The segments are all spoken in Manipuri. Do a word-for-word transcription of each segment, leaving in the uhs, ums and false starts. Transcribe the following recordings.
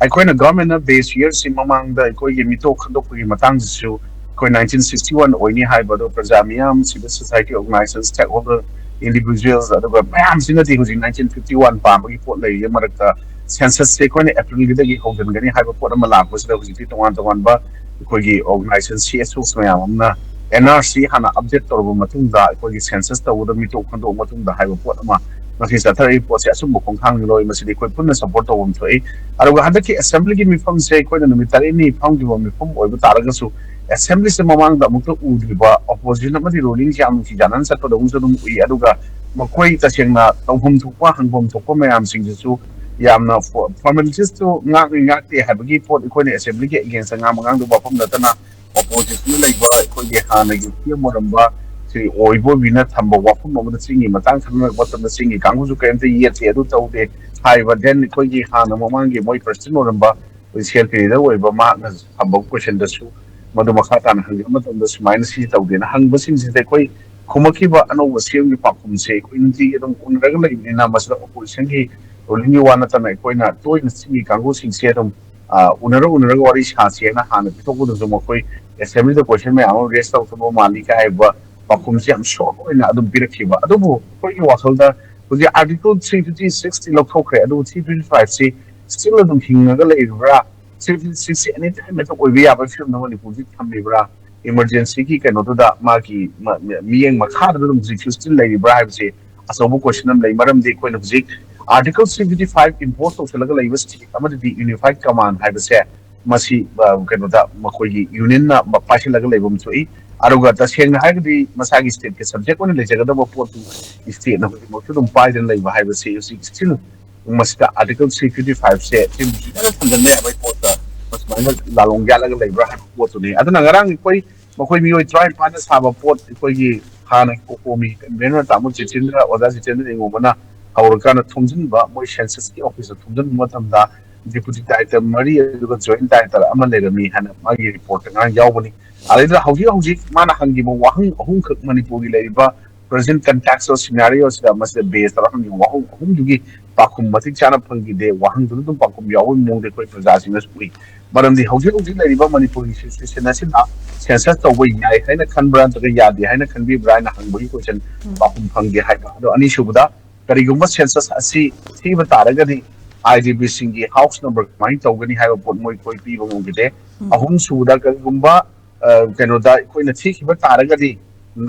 ꯑꯩꯈꯣꯏꯅ ꯒꯚꯔꯟꯃꯦꯟꯅ ꯕꯦꯁ ꯌꯔꯁꯤ ꯃꯃꯥꯡꯗ ꯑꯩꯈꯣꯏꯒꯤ ꯃꯤꯇꯣꯞ ꯈꯟꯗꯣꯛꯄꯒꯤ ꯃꯇꯥꯡꯁꯤꯁꯨ ꯑꯩꯈꯣꯏ ꯅꯥꯏꯟꯇꯤꯟ ꯁꯤꯛꯁꯇꯤ ꯋꯥꯟ ꯑꯣꯏꯅꯤ ꯍꯥꯏꯕ ꯑꯗꯣ ꯄ꯭ꯔꯖꯥ ꯃꯤꯌꯥꯝ, ꯁꯤꯚꯤꯜ ꯁꯣꯁꯥꯏꯇꯤ ꯑꯣꯔꯒꯅꯥꯏꯖꯦꯁꯟ, ꯁ꯭ꯇꯦꯛ ꯍꯣꯜꯗꯔ ꯏꯟꯗꯤꯚꯤꯖꯨꯋꯦꯜꯁ ꯑꯗꯨꯒ ꯃꯌꯥꯝꯁꯤꯅꯗꯤ ꯍꯧꯖꯤꯛ ꯅꯥꯏꯟꯇꯤꯟ ꯐꯤꯐꯇꯤ ꯋꯥꯟ ꯄꯥꯝꯕꯒꯤ ꯄꯣꯠ ꯂꯩꯔꯤꯁꯦ꯫ ꯃꯔꯛꯇ ꯁꯦꯟꯁꯁꯁꯦ ꯑꯩꯈꯣꯏꯅ ꯑꯦꯄ꯭ꯔꯤꯜꯒꯤꯗꯒꯤ ꯍꯧꯖꯤꯟꯒꯅꯤ ꯍꯥꯏꯕ ꯄꯣꯠ ꯑꯃ ꯂꯥꯛꯄꯁꯤꯗ ꯍꯧꯖꯤꯛꯇꯤ ꯇꯣꯉꯥꯟ ꯇꯣꯉꯥꯟꯕ ꯑꯩꯈꯣꯏꯒꯤ ꯑꯣꯔꯒꯅꯥꯏꯖꯦꯁꯟ, ꯁꯤ ꯑꯦꯁ ꯑꯣꯁ ꯃꯌꯥꯝ ꯑꯃꯅ ꯑꯦꯟ ꯑꯥꯔ ꯁꯤ ꯍꯥꯟꯅ ꯑꯞꯗꯦꯠ ꯇꯧꯔꯕ ꯃꯇꯨꯡꯗ ꯑꯩꯈꯣꯏꯒꯤ ꯁꯦꯟꯁꯁ ꯇꯧꯕꯗ ꯃꯤꯇꯣꯞ ꯈꯟꯗꯣꯛꯑ ꯃꯇꯨꯡꯗ ꯍꯥꯏꯕ ꯄꯣꯠ ꯑꯃ ꯉꯁꯤ ꯆꯠꯊꯔꯛꯏ ꯄꯣꯠꯁꯦ ꯑꯆꯨꯝꯕ ꯈꯣꯡꯊꯥꯡꯅꯤ ꯂꯧꯏ꯫ ꯃꯁꯤꯗꯤ ꯑꯩꯈꯣꯏ ꯄꯨꯟꯅ ꯁꯄꯣꯔꯠ ꯇꯧꯕ ꯑꯃ ꯊꯣꯛꯏ꯫ ꯑꯗꯨꯒ ꯍꯟꯗꯛꯀꯤ ꯑꯦꯁꯦꯝꯕ꯭ꯂꯤꯒꯤ ꯃꯤꯐꯝꯁꯦ ꯑꯩꯈꯣꯏꯅ ꯅꯨꯃꯤꯠ ꯇꯔꯦꯠꯅꯤ ꯐꯝꯈꯤꯕ ꯃꯤꯐꯝ ꯑꯣꯏꯕ ꯇꯥꯔꯒꯁꯨ ꯑꯦꯁꯦꯝꯕ꯭ꯂꯤꯁꯦ ꯃꯃꯥꯡꯗ ꯑꯃꯨꯛꯇ ꯎꯗ꯭ꯔꯤꯕ ꯑꯣꯄꯣꯖꯤꯁꯟ ꯑꯃꯗꯤ ꯔꯨꯂꯤꯡꯁꯦ ꯌꯥꯝ ꯅꯨꯡꯁꯤ ꯆꯥꯟꯅꯅ ꯆꯠꯄꯗꯧꯅꯁꯨ ꯑꯗꯨꯝ ꯎꯏ꯫ ꯑꯗꯨꯒ ꯃꯈꯣꯏ ꯇꯁꯦꯡꯅ ꯇꯧꯐꯝ ꯊꯣꯛꯄ ꯍꯪꯐꯝ ꯊꯣꯛꯄ ꯃꯌꯥꯝꯁꯤꯡꯁꯤꯁꯨ ꯌꯥꯝꯅ ꯐꯣꯔꯃꯦꯂꯤꯇꯤꯁꯇꯨ ꯉꯥꯛꯅꯤ ꯉꯥꯛꯇꯦ ꯍꯥꯏꯕꯒꯤ ꯄꯣꯠ ꯑꯩꯈꯣꯏꯅ ꯑꯦꯁꯦꯝꯕ꯭ꯂꯤꯒꯤ ꯑꯦꯒꯦꯟꯁꯇ ꯉꯥꯡꯕ ꯉꯥꯡꯗꯕ ꯋꯥꯐꯝ ꯅꯠꯇꯅ ꯑꯣꯄꯣꯖꯤꯁꯟꯗ ꯂꯩꯕ ꯑꯩꯈꯣꯏꯒꯤ ꯍꯥꯟꯅꯒꯤ ꯄꯤ ꯑꯦꯝ ꯑꯣꯏꯔꯝꯕ ꯁ꯭ꯔꯤ ꯑꯣꯏꯕꯣꯏꯕꯤꯅ ꯊꯝꯕ ꯋꯥꯐꯝ ꯑꯃꯗ ꯆꯤꯡꯒꯤ ꯃꯇꯥꯡ ꯈꯟꯅꯔꯛꯄ ꯃꯇꯝꯗ ꯆꯤꯡꯒꯤ ꯀꯥꯡꯕꯨꯁꯨ ꯀꯔꯤꯝꯇ ꯌꯦꯠꯇꯦ, ꯑꯗꯨ ꯇꯧꯗꯦ ꯍꯥꯏꯕ꯫ ꯗꯦꯟ ꯑꯩꯈꯣꯏꯒꯤ ꯍꯥꯟꯅ ꯃꯃꯥꯡꯒꯤ ꯃꯣꯏ ꯄ꯭ꯔꯁꯤꯗꯦꯟ ꯑꯣꯏꯔꯝꯕ ꯑꯩꯈꯣꯏ ꯁꯦꯜ ꯀꯦꯔꯤꯗꯔ ꯑꯣꯏꯕ ꯃꯍꯥꯛꯅ ꯊꯝꯕ ꯀꯣꯏꯁꯟꯗꯁꯨ ꯃꯗꯨ ꯃꯈꯥ ꯇꯥꯅ ꯍꯪꯕ ꯃꯇꯝꯗ ꯁꯨꯃꯥꯏꯅ ꯁꯤ ꯇꯧꯗꯦꯅ ꯍꯪꯕꯁꯤꯡꯁꯤꯗ ꯑꯩꯈꯣꯏ ꯈꯨꯝꯃꯛꯈꯤꯕ ꯑꯅꯧꯕ ꯁꯤ ꯑꯦꯝꯒꯤ ꯄꯥꯎꯈꯨꯝꯁꯦ ꯑꯩꯈꯣꯏ ꯅꯨꯡꯇꯤꯒꯤ ꯑꯗꯨꯝ ꯎꯅꯔꯒ ꯂꯩꯕꯅꯤꯅ ꯃꯁꯤꯗ ꯑꯣꯄꯣꯖꯤꯁꯟꯒꯤ ꯔꯨꯂꯤꯡꯒꯤ ꯋꯥ ꯅꯠꯇꯅ ꯑꯩꯈꯣꯏꯅ ꯇꯣꯏꯅ ꯆꯤꯡꯒꯤ ꯀꯥꯡꯕꯨꯁꯤꯡꯁꯦ ꯑꯗꯨꯝ ꯑ, ꯎꯅꯔ ꯎꯅꯔꯒ ꯋꯥꯔꯤ ꯁꯥꯁꯦꯅ ꯍꯥꯟꯅ ꯄꯤꯊꯣꯛꯄꯗꯁꯨ ꯃꯈꯣꯏ ꯑꯦꯁꯦꯝꯕ꯭ꯂꯤꯗ ꯀꯣꯏꯁꯟ ꯃꯌꯥꯝ ꯑꯃ ꯔꯦꯁ ꯇꯧꯔꯛꯇꯕ ꯃꯥꯜꯂꯤ ꯀꯥꯏ ꯍꯥꯏꯕ ꯄꯥꯎꯈꯨꯝꯁꯦ ꯌꯥꯝ ꯁꯣꯔꯠ ꯑꯣꯏꯅ ꯑꯗꯨꯝ ꯄꯤꯔꯛꯈꯤꯕ꯫ ꯑꯗꯨꯕꯨ ꯑꯩꯈꯣꯏꯒꯤ ꯋꯥꯈꯜꯗ ꯍꯧꯖꯤꯛ ꯑꯥꯔꯇꯤꯀꯜ ꯊ꯭ꯔꯤ ꯐꯤꯐꯇꯤ ꯁꯤꯛꯁꯇꯤ ꯂꯧꯊꯣꯛꯈ꯭ꯔꯦ, ꯑꯗꯨꯕꯨ ꯊ꯭ꯔꯤ ꯐꯤꯐꯇꯤ ꯐꯥꯏꯚꯁꯤ ꯁ꯭ꯇꯤꯜ ꯑꯗꯨꯝ ꯍꯤꯡꯉꯒ ꯂꯩꯔꯤꯕ꯭ꯔꯥ? ꯊ꯭ꯔꯤ ꯐꯤꯐꯇꯤ ꯁꯤꯛꯁꯁꯤ ꯑꯦꯅꯤ ꯇꯥꯏꯝ ꯑꯦꯇꯦꯛ ꯑꯣꯏꯕ ꯌꯥꯕꯒꯤ ꯐꯤꯕꯝꯗ ꯃꯅꯤꯄꯨꯔꯁꯤ ꯊꯝꯂꯤꯕ꯭ꯔꯥ? ꯏꯃꯔꯖꯦꯟꯁꯤꯒꯤ ꯀꯩꯅꯣꯗꯨꯗ ꯃꯥꯒꯤ ꯃ-, ꯃ-, ꯃꯤꯠꯌꯦꯡ ꯃꯈꯥꯗꯨꯗ ꯑꯗꯨꯝ ꯍꯧꯖꯤꯛꯁꯨ ꯁ꯭ꯇꯤꯜ ꯂꯩꯔꯤꯕ꯭ꯔꯥ ꯍꯥꯏꯕꯁꯤ ꯑꯆꯧꯕ ꯀꯣꯏꯁꯟ ꯑꯃ ꯂꯩ꯫ ꯃꯔꯝꯗꯤ ꯑꯩꯈꯣꯏꯅ ꯍꯧꯖꯤꯛ ꯑꯥꯔꯇꯤꯀꯜ ꯊ꯭ꯔꯤ ꯐꯤꯐꯇꯤ ꯐꯥꯏꯚ ꯏꯝꯄꯣꯁ ꯇꯧꯁꯤꯜꯂꯒ ꯂꯩꯕ ꯁ꯭ꯇꯦꯠ ꯑꯃꯗꯗꯤ ꯌꯨꯅꯤꯐꯥꯏꯠ ꯀꯃꯥꯟ ꯍꯥꯏꯕꯁꯦ ꯃꯁꯤ, ꯑ, ꯀꯩꯅꯣꯗ ꯃꯈꯣꯏꯒꯤ ꯌꯨꯅꯤꯌꯟꯅ ꯃ-, ꯄꯥꯏꯁꯤꯜꯂꯒ ꯂꯩꯕ ꯑꯃ ꯊꯣꯛꯏ꯫ ꯑꯗꯨꯒ ꯇꯁꯦꯡꯅ ꯍꯥꯏꯔꯒꯗꯤ ꯃꯁꯥꯒꯤ ꯁ꯭ꯇꯦꯠꯀꯤ ꯁꯕꯖꯦꯛ ꯑꯣꯏꯅ ꯂꯩꯖꯒꯗꯕ ꯄꯣꯠꯇꯨ ꯁ꯭ꯇꯦꯠꯅ ꯍꯧꯖꯤꯛꯃꯛꯁꯨ ꯑꯗꯨꯝ ꯄꯥꯏꯗꯅ ꯂꯩꯕ ꯍꯥꯏꯕꯁꯤ ꯍꯧꯖꯤꯛ ꯁ꯭ꯇꯤꯜ ꯃꯁꯤꯗ ꯑꯥꯔꯇꯤꯀꯜ ꯊ꯭ꯔꯤ ꯐꯤꯐꯇꯤ ꯐꯥꯏꯚꯁꯦ ꯊꯤꯡꯖꯤꯜꯂꯒ ꯊꯝꯖꯤꯟꯅꯩ ꯍꯥꯏꯕꯒꯤ ꯄꯣꯠꯇ ꯃꯁꯨꯃꯥꯏꯅ ꯂꯥꯂꯣꯡ ꯌꯥꯠꯂꯒ ꯂꯩꯕ꯭ꯔꯥ ꯍꯥꯏꯕ ꯄꯣꯠꯇꯨꯅꯤ꯫ ꯑꯗꯨꯅ ꯉꯔꯥꯡ ꯑꯩꯈꯣꯏ ꯃꯈꯣꯏ ꯃꯤꯑꯣꯏ ꯇꯔꯥꯅꯤꯄꯥꯟꯅ ꯁꯥꯕ ꯄꯣꯠ ꯑꯩꯈꯣꯏꯒꯤ ꯍꯥꯟꯅꯒꯤ ꯀꯣꯀꯣꯃꯤ ꯀꯟꯚꯦꯅꯔ ꯇꯥꯃꯣ ꯖꯤꯇꯦꯟꯗ꯭ꯔ, ꯑꯣꯖꯥ ꯖꯤꯇꯦꯟꯗ꯭ꯔ ꯏꯉꯣꯝꯕꯅ ꯍꯧꯔꯀꯥꯟꯗ ꯊꯣꯝꯖꯤꯟꯕ, ꯃꯣꯏ ꯁꯦꯟꯁꯁꯀꯤ ꯑꯣꯐꯤꯁꯇ ꯊꯣꯝꯖꯤꯟꯕ ꯃꯇꯝꯗ ꯗꯤꯄꯨꯇꯤ ꯗꯥꯏꯔꯦꯛꯇꯔ ꯃꯔꯤ ꯑꯗꯨꯒ ꯖꯣꯏꯟ ꯗꯥꯏꯔꯦꯛꯇꯔ ꯑꯃ ꯂꯩꯔꯝꯃꯤ ꯍꯥꯏꯅ ꯃꯥꯒꯤ ꯔꯤꯄꯣꯔꯠꯇ ꯉꯔꯥꯡ ꯌꯥꯎꯕꯅꯤ꯫ ꯑꯗꯩꯗ ꯍꯧꯖꯤꯛ ꯍꯧꯖꯤꯛ ꯃꯥꯅ ꯍꯪꯈꯤꯕ ꯋꯥꯍꯪ ꯑꯍꯨꯝꯈꯛ ꯃꯅꯤꯄꯨꯔꯒꯤ ꯂꯩꯔꯤꯕ present contextual scenario ꯁꯤꯗ ꯃꯁꯤꯗ base ꯇꯧꯔꯒ ꯍꯪꯉꯤꯕ ꯋꯥꯍꯪ ꯑꯍꯨꯝꯗꯨꯒꯤ ꯄꯥꯎꯈꯨꯝ ꯃꯇꯤꯛ ꯆꯥꯅ ꯐꯪꯈꯤꯗꯦ꯫ ꯋꯥꯍꯪꯗꯨꯗ ꯑꯗꯨꯝ ꯄꯥꯎꯈꯨꯝ ꯌꯥꯎꯕꯒꯤ ꯃꯑꯣꯡꯗ ꯑꯩꯈꯣꯏ ꯄ꯭ꯔꯖꯥꯁꯤꯡꯅꯁꯨ ꯎꯏ꯫ ꯃꯔꯝꯗꯤ ꯍꯧꯖꯤꯛ ꯍꯧꯖꯤꯛ ꯂꯩꯔꯤꯕ ꯃꯅꯤꯄꯨꯔꯒꯤ situation ꯑꯁꯤꯗ census ꯇꯧꯕ ꯌꯥꯏ ꯍꯥꯏꯅ ꯈꯟꯕ꯭ꯔꯥ ꯅꯠꯇ꯭ꯔꯒ ꯌꯥꯗꯦ ꯍꯥꯏꯅ ꯈꯟꯕꯤꯕ꯭ꯔꯥ ꯍꯥꯏꯅ ꯍꯪꯕꯒꯤ question ꯄꯥꯎꯈꯨꯝ ꯐꯪꯒꯦ ꯍꯥꯏꯕ꯫ ꯑꯗꯣ ꯑꯅꯤꯁꯨꯕꯗ, ꯀꯔꯤꯒꯨꯝꯕ census ꯑꯁꯤ ꯊꯤꯕ ꯇꯥꯔꯒꯗꯤ I D P ꯁꯤꯡꯒꯤ house number ꯀꯃꯥꯏꯅ ꯇꯧꯒꯅꯤ ꯍꯥꯏꯕ ꯄꯣꯠ ꯃꯣꯏ ꯑꯩꯈꯣꯏ ꯄꯤꯕ ꯉꯝꯈꯤꯗꯦ꯫ ꯑꯍꯨꯝꯁꯨꯕꯗ, ꯀꯔꯤꯒꯨꯝꯕ ꯑ, ꯀꯩꯅꯣꯗ ꯑꯩꯈꯣꯏꯅ ꯊꯤꯈꯤꯕ ꯇꯥꯔꯒꯗꯤ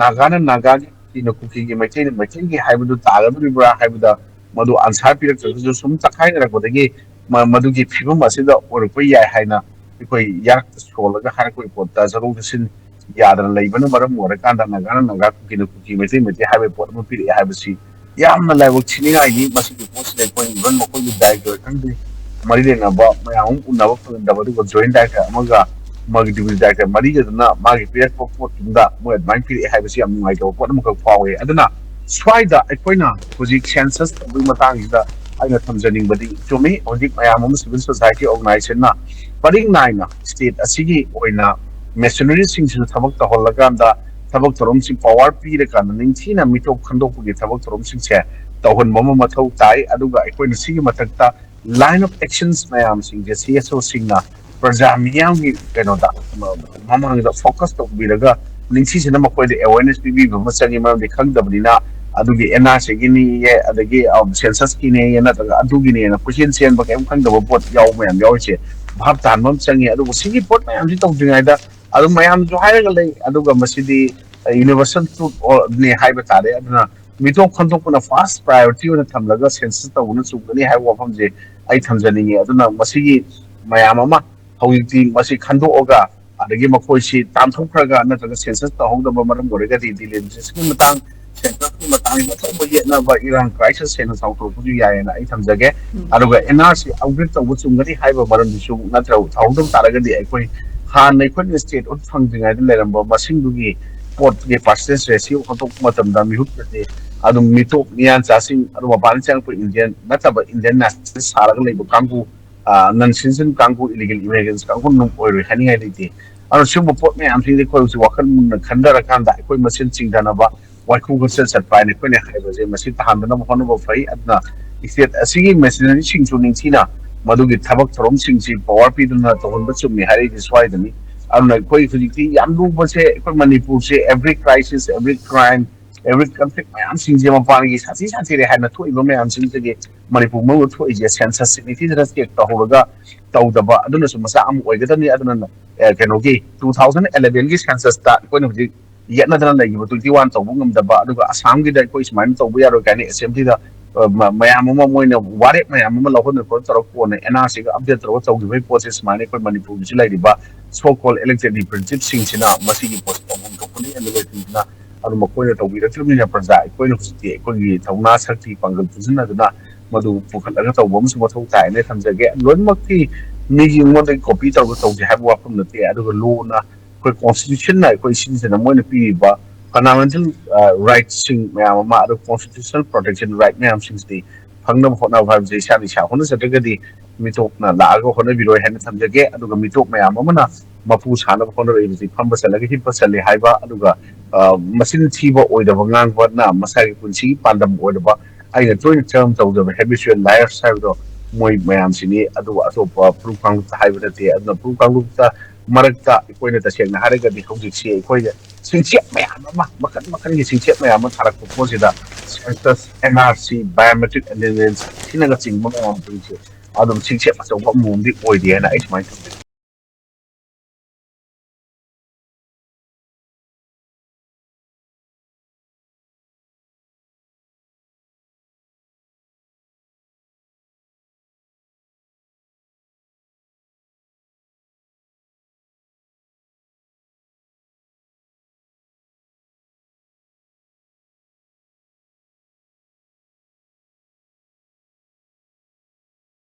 ꯅꯥꯒꯥꯅ ꯅꯥꯒꯥꯒꯤ, ꯀꯨꯀꯤꯅ ꯀꯨꯀꯤꯒꯤ, ꯃꯩꯇꯩꯅ ꯃꯩꯇꯩꯒꯤ ꯍꯥꯏꯕꯗꯨ ꯇꯥꯒꯗꯧꯔꯤꯕ꯭ꯔꯥ ꯍꯥꯏꯕꯗ ꯃꯗꯨ answer ꯄꯤꯔꯛꯇ꯭ꯔꯒꯁꯨ ꯁꯨꯝ ꯇꯛꯈꯥꯏꯅꯔꯛꯄꯗꯒꯤ ꯃ-, ꯃꯗꯨꯒꯤ ꯐꯤꯕꯝ ꯑꯁꯤꯗ ꯑꯣꯏꯔꯛꯄ ꯌꯥꯏ ꯍꯥꯏꯅ ꯑꯩꯈꯣꯏ ꯌꯥꯔꯛꯇ ꯁꯣꯜꯂꯒ ꯍꯥꯏꯔꯛꯄꯒꯤ ꯄꯣꯠꯇ ꯆꯠꯊꯣꯛ ꯆꯠꯁꯤꯟ ꯌꯥꯗꯅ ꯂꯩꯕꯅ ꯃꯔꯝ ꯑꯣꯏꯔꯀꯥꯟꯗ ꯅꯥꯒꯥꯅ ꯅꯥꯒꯥ, ꯀꯨꯀꯤꯅ ꯀꯨꯀꯤ, ꯃꯩꯇꯩ ꯃꯩꯇꯩ ꯍꯥꯏꯕꯒꯤ ꯄꯣꯠ ꯑꯃ ꯄꯤꯔꯛꯑꯦ ꯍꯥꯏꯕꯁꯤ ꯌꯥꯝꯅ ꯂꯥꯏꯕꯛ ꯊꯤꯅꯤꯡꯉꯥꯏꯅꯤ꯫ ꯃꯁꯤꯒꯤ ꯄꯣꯠꯁꯤꯗ ꯑꯩꯈꯣꯏ even ꯃꯈꯣꯏꯒꯤ director ꯈꯪꯗꯦ, ꯃꯔꯤ ꯂꯩꯅꯕ ꯃꯌꯥꯝ ꯑꯃ ꯎꯅꯕ ꯐꯪꯗꯕ, ꯑꯗꯨꯒ joint director ꯑꯃꯒ ꯃꯥꯒꯤ deputy director ꯃꯔꯤꯒꯗꯨꯅ ꯃꯥꯒꯤ ꯄꯤꯔꯛꯄ ꯄꯣꯠꯇꯨꯗ ꯃꯣꯏ ꯑꯗꯨꯃꯥꯏꯅ ꯄꯤꯔꯛꯑꯦ ꯍꯥꯏꯕꯁꯤ ꯌꯥꯝ ꯅꯨꯡꯉꯥꯏꯇꯕ ꯄꯣꯠ ꯑꯃꯈꯛ ꯐꯥꯎꯋꯦ꯫ ꯑꯗꯨꯅ ꯁ꯭ꯋꯥꯏꯗ ꯑꯩꯈꯣꯏꯅ ꯍꯧꯖꯤꯛ census ꯇꯧꯕꯒꯤ ꯃꯇꯥꯡꯁꯤꯗ ꯑꯩꯅ ꯊꯝꯖꯅꯤꯡꯕꯗꯤ, ꯆꯨꯝꯃꯤ, ꯍꯧꯖꯤꯛ ꯃꯌꯥꯝ ꯑꯃ civil society organizationꯅ ꯄꯔꯤꯡ ꯅꯥꯏꯅ state ꯑꯁꯤꯒꯤ ꯑꯣꯏꯅ machineryꯁꯤꯡꯁꯤꯁꯨ ꯊꯕꯛ ꯇꯧꯍꯜꯂꯀꯥꯟꯗ, ꯊꯕꯛ ꯊꯧꯔꯝꯁꯤꯡ power ꯄꯤꯔꯀꯥꯟꯗ ꯅꯤꯡꯊꯤꯅ ꯃꯤꯇꯣꯞ ꯈꯟꯗꯣꯛꯄꯒꯤ ꯊꯕꯛ ꯊꯧꯔꯝꯁꯤꯡꯁꯦ ꯇꯧꯍꯟꯕ ꯑꯃ ꯃꯊꯧ ꯇꯥꯏ꯫ ꯑꯗꯨꯒ ꯑꯩꯈꯣꯏꯅ ꯁꯤꯒꯤ ꯃꯊꯛꯇ line of actions ꯃꯌꯥꯝꯁꯤꯡꯁꯦ C S Oꯁꯤꯡꯅ ꯄ꯭ꯔꯖꯥ ꯃꯤꯌꯥꯝꯒꯤ ꯀꯩꯅꯣꯗ, ꯃ-, ꯃꯃꯥꯡꯗ focus ꯇꯧꯕꯤꯔꯒ ꯅꯤꯡꯊꯤꯖꯅ ꯃꯈꯣꯏꯗ awareness ꯄꯤꯕꯤꯕ ꯑꯃ ꯆꯪꯉꯤ꯫ ꯃꯔꯝꯗꯤ ꯈꯪꯗꯕꯅꯤꯅ ꯑꯗꯨꯒꯤ N R Cꯒꯤꯅꯤꯌꯦ, ꯑꯗꯒꯤ, ꯑ, censusꯀꯤꯅꯦꯌꯦ, ꯅꯠꯇ꯭ꯔꯒ ꯑꯗꯨꯒꯤꯅꯦꯅ ꯀꯣꯏꯆꯦꯟ ꯆꯦꯟꯕ ꯀꯩꯝ ꯈꯪꯗꯕ ꯄꯣꯠ ꯌꯥꯎꯕ ꯃꯌꯥꯝ ꯌꯥꯎꯔꯤꯁꯦ ꯚꯥꯞ ꯇꯥꯍꯟꯕ ꯑꯃ ꯆꯪꯉꯤ꯫ ꯑꯗꯨꯕꯨ ꯁꯤꯒꯤ ꯄꯣꯠ ꯃꯌꯥꯝꯁꯤ ꯇꯧꯗ꯭ꯔꯤꯉꯩꯗ ꯑꯗꯨꯝ ꯃꯌꯥꯝꯁꯨ ꯍꯥꯏꯔꯒ ꯂꯩ꯫ ꯑꯗꯨꯒ ꯃꯁꯤꯗꯤ universal truthꯅꯦ ꯍꯥꯏꯕ ꯇꯥꯔꯦ꯫ ꯑꯗꯨꯅ ꯃꯤꯇꯣꯞ ꯈꯟꯗꯣꯛꯄꯅ first priority ꯑꯣꯏꯅ ꯊꯝꯂꯒ census ꯇꯧꯕꯅ ꯆꯨꯝꯒꯅꯤ ꯍꯥꯏꯕ ꯋꯥꯐꯝꯁꯦ ꯑꯩ ꯊꯝꯖꯅꯤꯡꯉꯤ꯫ ꯑꯗꯨꯅ ꯃꯁꯤꯒꯤ ꯃꯌꯥꯝ ꯑꯃ ꯍꯧꯖꯤꯛꯇꯤ ꯃꯁꯤ ꯈꯟꯗꯣꯛꯑꯒ, ꯑꯗꯒꯤ ꯃꯈꯣꯏꯁꯤ ꯇꯥꯟꯊꯣꯛꯈ꯭ꯔꯒ, ꯅꯠꯇ꯭ꯔꯒ census ꯇꯧꯍꯧꯗꯕ ꯃꯔꯝ ꯑꯣꯏꯔꯒꯗꯤ delineationꯒꯤ ꯃꯇꯥꯡ, censusꯀꯤ ꯃꯇꯥꯡꯗ ꯑꯆꯧꯕ ꯌꯦꯠꯅꯕ, ꯏꯔꯥꯡ crisis ꯍꯦꯟꯅ ꯆꯥꯎꯊꯣꯔꯛꯄꯁꯨ ꯌꯥꯏꯌꯦꯅ ꯑꯩ ꯊꯝꯖꯒꯦ꯫ ꯑꯗꯨꯒ N R C upgrade ꯇꯧꯕ ꯆꯨꯝꯒꯅꯤ ꯍꯥꯏꯕ ꯃꯔꯝꯗꯨꯁꯨ ꯅꯠꯇ꯭ꯔꯒ ꯇꯧꯍꯧꯗꯕ ꯇꯥꯔꯒꯗꯤ ꯑꯩꯈꯣꯏ ꯍꯥꯟꯅ ꯑꯩꯈꯣꯏꯅ statehood ꯐꯪꯗ꯭ꯔꯤꯉꯩꯗ ꯂꯩꯔꯝꯕ ꯃꯁꯤꯡꯗꯨꯒꯤ ꯄꯣꯠꯀꯤ percentage ratio ꯈꯟꯗꯣꯛꯄ ꯃꯇꯝꯗ ꯃꯤꯍꯨꯠꯇꯗꯤ ꯑꯗꯨꯝ ꯃꯤꯇꯣꯞ ꯃꯤꯌꯥꯟꯆꯥꯁꯤꯡ, ꯑꯗꯨ ꯃꯄꯥꯟꯗ ꯆꯪꯉꯛꯄ Indian ꯅꯠꯇꯕ Indian nationalist ꯁꯥꯔꯒ ꯂꯩꯕ ꯀꯥꯡꯕꯨ, ꯑ, non citizen ꯀꯥꯡꯕꯨ, illegal immigrants ꯀꯥꯡꯕꯨ ꯑꯗꯨꯝ ꯑꯣꯏꯔꯣꯏ ꯍꯥꯏꯅꯤꯡꯉꯥꯏ ꯂꯩꯇꯦ꯫ ꯑꯗꯨꯅ ꯁꯤꯒꯨꯝꯕ ꯄꯣꯠ ꯃꯌꯥꯝꯁꯤꯡꯁꯦ ꯑꯩꯈꯣꯏ ꯍꯧꯖꯤꯛ ꯋꯥꯈꯜ ꯃꯨꯟꯅ ꯈꯟꯊꯔꯀꯥꯟꯗ ꯑꯩꯈꯣꯏ ꯃꯁꯦꯟ ꯆꯤꯡꯊꯅꯕ, ꯋꯥꯏꯈꯨ ꯈꯨꯠꯁ ꯆꯠꯄ ꯍꯥꯏꯅ ꯑꯩꯈꯣꯏꯅ ꯍꯥꯏꯕꯁꯦ ꯃꯁꯤ ꯇꯥꯍꯟꯗꯅꯕ ꯍꯣꯠꯅꯕ ꯐꯩ꯫ ꯑꯗꯨꯅ state ꯑꯁꯤꯒꯤ machineryꯁꯤꯡꯁꯨ ꯅꯤꯡꯊꯤꯅ ꯃꯗꯨꯒꯤ ꯊꯕꯛ ꯊꯧꯔꯝꯁꯤꯡꯁꯤ power ꯄꯤꯗꯨꯅ ꯇꯧꯍꯟꯕ ꯆꯨꯝꯃꯤ ꯍꯥꯏꯔꯛꯏꯁꯦ ꯁ꯭ꯋꯥꯏꯗꯅꯤ꯫ ꯑꯗꯨꯅ ꯑꯩꯈꯣꯏ ꯍꯧꯖꯤꯛꯇꯤ ꯌꯥꯝ ꯂꯨꯕꯁꯦ, ꯑꯩꯈꯣꯏ ꯃꯅꯤꯄꯨꯔꯁꯦ every crisis, every crime, every conflict ꯃꯌꯥꯝꯁꯤꯡꯁꯦ ꯃꯄꯥꯟꯒꯤ ꯁꯥꯊꯤ ꯁꯥꯊꯤꯔꯦ ꯍꯥꯏꯅ ꯊꯣꯛꯏꯕ ꯃꯌꯥꯝꯁꯤꯡꯁꯤꯗꯒꯤ ꯃꯅꯤꯄꯨꯔ ꯃꯅꯨꯡꯗ ꯊꯣꯛꯏꯁꯦ census ꯁꯤꯒꯅꯤꯐꯤꯀꯦꯁꯟ ꯆꯦꯛ ꯇꯧꯍꯧꯔꯒ ꯇꯧꯗꯕ ꯑꯗꯨꯅꯁꯨ ꯃꯆꯥꯛ ꯑꯃ ꯑꯣꯏꯒꯗꯕꯅꯤ꯫ ꯑꯗꯨꯅ ꯑꯦ, ꯀꯩꯅꯣꯒꯤ two thousand elevenꯒꯤ censusꯇ ꯑꯩꯈꯣꯏꯅ ꯍꯧꯖꯤꯛ ꯌꯦꯠꯅꯗꯅ ꯂꯩꯈꯤꯕ twenty one ꯇꯧꯕ ꯉꯝꯗꯕ, ꯑꯗꯨꯒ ꯑꯁꯥꯝꯒꯤꯗ ꯑꯩꯈꯣꯏ ꯁꯨꯃꯥꯏꯅ ꯇꯧꯕ ꯌꯥꯔꯣꯏ ꯀꯥꯏꯅ assemblyꯗ, ꯑ, ꯃ-, ꯃꯌꯥꯝ ꯑꯃ ꯃꯣꯏꯅ ꯋꯥꯔꯦꯞ ꯃꯌꯥꯝ ꯑꯃ ꯂꯧꯍꯟꯗꯅ ꯈꯣꯠꯇꯅ ꯇꯧꯔꯒ ꯀꯣꯟꯅ NRCꯒ update ꯇꯧꯔꯒ ꯇꯧꯈꯤꯕꯒꯤ ꯄꯣꯠꯁꯦ ꯁꯨꯃꯥꯏꯅ ꯑꯩꯈꯣꯏ ꯃꯅꯤꯄꯨꯔꯒꯤꯁꯨ ꯂꯩꯔꯤꯕ so called elected representativeꯁꯤꯡꯁꯤꯅ ꯃꯁꯤꯒꯤ ꯄꯣꯠꯁꯦ ꯇꯧꯐꯝ ꯊꯣꯛꯄꯅꯤ ꯑꯗꯨꯒ ꯑꯗꯨ ꯃꯈꯣꯏꯅ ꯇꯧꯕꯤꯔꯛꯇ꯭ꯔꯕꯅꯤꯅ ꯄ꯭ꯔꯖꯥ ꯑꯩꯈꯣꯏꯅ ꯍꯧꯖꯤꯛꯇꯤ ꯑꯩꯈꯣꯏꯒꯤ ꯊꯧꯅꯥ ꯁꯛꯇꯤ ꯄꯥꯡꯒꯜ ꯄꯨꯟꯁꯤꯟꯅꯗꯨꯅ ꯃꯗꯨ ꯄꯨꯈꯠꯂꯒ ꯇꯧꯕ ꯑꯃꯁꯨ ꯃꯊꯧ ꯇꯥꯏꯅ ꯊꯝꯖꯒꯦ꯫ ꯂꯣꯏꯅꯃꯛꯇꯤ ꯃꯤꯒꯤ ꯑꯩꯉꯣꯟꯗꯒꯤ copy ꯇꯧꯔꯒ ꯇꯧꯁꯦ ꯍꯥꯏꯕ ꯋꯥꯐꯝ ꯅꯠꯇꯦ, ꯑꯗꯨꯒ ꯂꯣꯅ ꯑꯩꯈꯣꯏ constitutionꯅ ꯑꯩꯈꯣꯏ citizenꯅ ꯃꯣꯏꯅ ꯄꯤꯔꯤꯕ fundamental, ꯑ, rightꯁꯤꯡ ꯃꯌꯥꯝ ꯑꯃ, ꯑꯗꯨꯒ constitutional protection right ꯃꯌꯥꯝꯁꯤꯡꯁꯤꯗꯤ ꯐꯪꯅꯕ ꯍꯣꯠꯅꯕ ꯍꯥꯏꯕꯁꯦ ꯏꯁꯥꯅ ꯏꯁꯥ ꯍꯣꯠꯅꯖꯗ꯭ꯔꯒꯗꯤ ꯃꯤꯇꯣꯞꯅ ꯂꯥꯛꯑꯒ ꯍꯣꯠꯅꯕꯤꯔꯣꯏ ꯍꯥꯏꯅ ꯊꯝꯖꯒꯦ꯫ ꯑꯗꯨꯒ ꯃꯤꯇꯣꯞ ꯃꯌꯥꯝ ꯑꯃꯅ ꯃꯄꯨ ꯁꯥꯅꯕ ꯍꯣꯠꯅꯔꯛꯏꯕꯁꯤ ꯐꯝꯕ ꯆꯠꯂꯒ ꯍꯤꯞꯄ ꯆꯠꯂꯤ ꯍꯥꯏꯕ, ꯑꯗꯨꯒ, ꯑ, ꯃꯆꯤꯟ ꯊꯤꯕ ꯑꯣꯏꯗꯕ ꯉꯥꯡꯕꯅ ꯃꯁꯥꯒꯤ ꯄꯨꯟꯁꯤꯒꯤ ꯄꯥꯟꯗꯝ ꯑꯣꯏꯔꯕ, ꯑꯩꯅ ꯇꯣꯏꯅ ꯇꯔꯝ ꯇꯧꯖꯕ habitual liars ꯍꯥꯏꯕꯗꯣ ꯃꯣꯏ ꯃꯌꯥꯝꯁꯤꯅꯤ꯫ ꯑꯗꯨꯒ ꯑꯇꯣꯞꯄ ꯐꯨꯔꯨꯞ ꯀꯥꯡꯂꯨꯞꯇ ꯍꯥꯏꯕ ꯅꯠꯇꯦ꯫ ꯑꯗꯨꯅ ꯐꯨꯔꯨꯞ ꯀꯥꯡꯂꯨꯞꯇ ꯃꯔꯛꯇ ꯑꯩꯈꯣꯏꯅ ꯇꯁꯦꯡꯅ ꯍꯥꯏꯔꯒꯗꯤ ꯍꯧꯖꯤꯛꯁꯤ ꯑꯩꯈꯣꯏꯗ ꯆꯤꯡꯆꯦꯞ ꯃꯌꯥꯝ ꯑꯃ, ꯃꯈꯟ ꯃꯈꯟꯒꯤ ꯆꯤꯡꯆꯦꯞ ꯃꯌꯥꯝ ꯑꯃ ꯊꯥꯔꯛꯄ ꯄꯣꯠꯁꯤꯗ census, NRC, biometric attendance ꯁꯤꯅꯒꯆꯤꯡꯕ ꯃꯌꯥꯝꯁꯤꯡꯁꯦ ꯑꯗꯨꯝ ꯆꯤꯡꯆꯦꯞ ꯑꯆꯧꯕ ꯑꯃꯃꯝꯗꯤ ꯑꯣꯏꯔꯤ ꯍꯥꯏꯅ ꯑꯩ ꯁꯨꯃꯥꯏꯅ ꯈꯟꯖꯩ꯫